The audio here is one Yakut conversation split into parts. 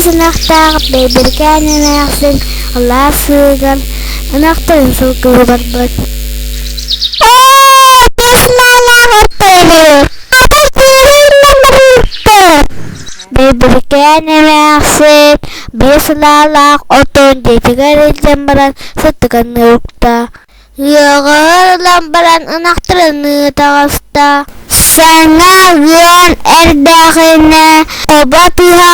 Ынахтаах Бэйбэрикээн эмээхсин алаас сыыгар ынахтарын сылгылыы барбыт. Бэйбэрикээн эмээхсин биэс ылаалаах отун дьиэтигэр илдьэн баран сыттыгын укта. Ыаҕаһын ылан баран ынахтарын таҕыста. Саҥа ыан эрдэҕинэ хобо тыһа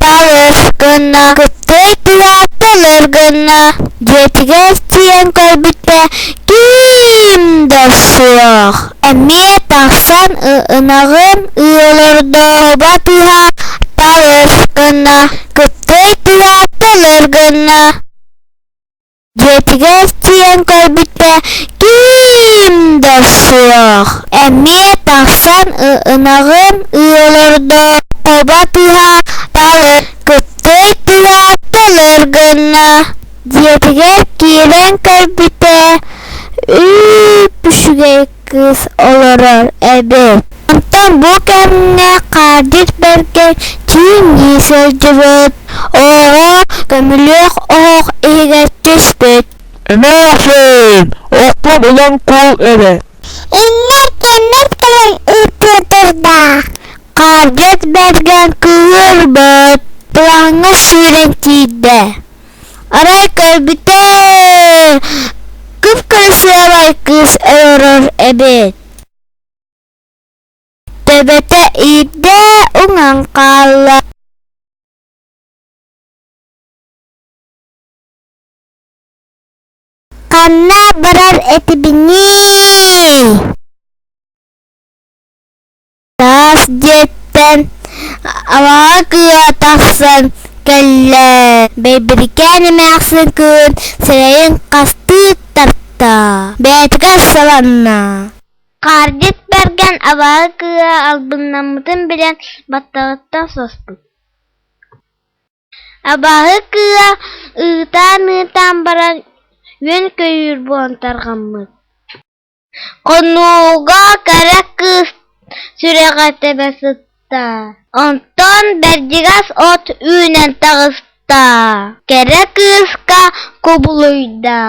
талыс гына, кыптый тыһа тылыр гына дьиэтигэр тиийэн көрбүтэ ким да суох. Эмиэ тахсан ынаҕын ыы олордо, хобо тыһа талыс гына, кыптый тыһа тылыр гына Дьиэтигэр тиийэн көрбүтэ ким да суох, эмиэ тахсан ынаҕын ыы олордо, хобо тыһа талыр, кыптый тыһа тылыр гынна. Дьиэтигэр киирэн көрбүтэ үп-үчүгэй кыыс олорор эбит. Онтон бу кэмҥэ Хаардьыт Бэргэн түүннүү сылдьыбыт, оҕо көмүлүөк оһох иһигэр түспүт. Эмээхсин, охпун ылан куул эрэ. Иннэр-кэннэр кэлэн ыытыы турда. Хаардьыт Бэргэн кыыһырбыт, тулаҥҥа сүүрэн тиийдэ. Арай көрбүтэ, кып-кырасыабай кыыс олорор эбит. Төбөтө иирдэ уҥан хаалла. Ханна барар этибиний? Таас дьиэттэн абаҕа кыыһа тахсан кэллэ. Бэйбэрикээн эмээхсин кыыһын сирэйин хастыы тарта, бэйэтигэр саланна. Хаардьыт Бэргэн абаҕа кыыһа албыннаммытын билэн баттаҕыттан соспут. Абааһы кыыһа ыытаан-ыытаан баран үөн-көйүүр буолан тарҕаммыт. Хонууга кэрэ кыыс сүрэҕэ тэбэ сытта, онтон бэрдьигэс от үүнэн таҕыста, кэрэ кыыска кубулуйда.